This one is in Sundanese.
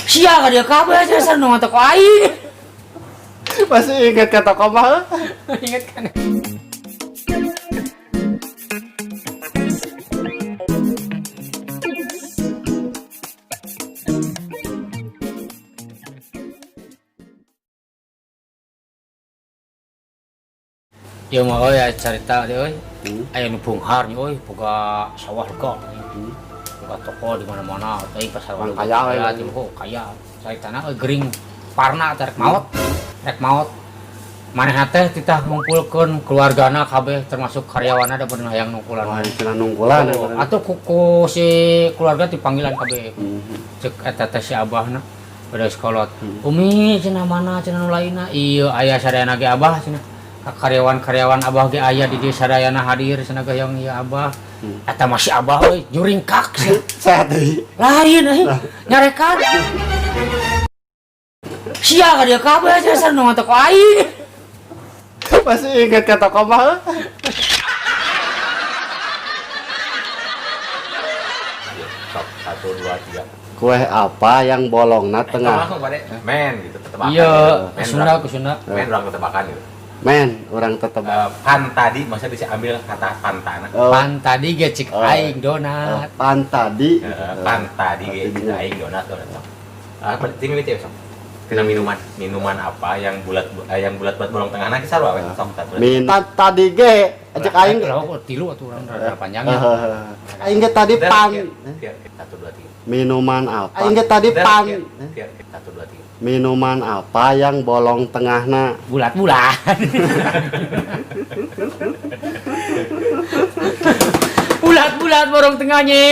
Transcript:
Sia ka dieu kabeh cenah nu toko aing. Masih ingat kata koma? Ingat kan? Ya mah euy aya carita deui euy. Aya nu beunghar nya euy, boga sawah lega. Boga toko di mana-mana, teuing pasar Orang Waluga kaya we. kaya, oh, kaya. Caritana euy gering parna teh rek maot. Rek maot. Manehna teh titah ngumpulkeun keluargana kabeh termasuk karyawanna da bener hayang nungkulan. Wah, cenah nungkulan. Oh, atuh ku si keluarga dipanggilan kabeh. Cek eta teh si abahna pada sekolot. Umi cenah mana cenah nu lainna? Iya aya sadayana ge abah cenah. Ka karyawan-karyawan abah ge aya di dieu sadayana hadir cenah ge yang ieu abah. Eta masih abah euy nyuringkak cenah. Sehat deui. Lain euy nyarekan. Sia ka dieu kabeh cenah nu toko aing. Masih ingat kata koma? Sok, satu, dua, tiga. Kue apa yang bolongna tengah? Langsung pada men gitu, tetebakan. Iya, gitu. Men, Sunda orang- ke Sunda. Men orang tetebakan gitu. Men, orang tetep. Pan tadi, masa bisa ambil kata pantana? Oh, Pan tadi ge cik Oh. aing donat. Pan tadi. Pan tadi ge Tadinya. aing donat donat sok. Ini mimiti sok. Tina minuman, minuman apa yang bulat yang bulat-bulat bolong tengah nah sarua we sok satu. Min tadi ge cek aing. Lah kok tilu atuh urang rada panjangnya. Aing ge tadi pan. Satu dua tiga. Minuman apa? Aing ge tadi pan. Satu dua tiga. Minuman apa yang bolong tengahna? Bulat-bulat. Bulat-bulat borong tengahnya.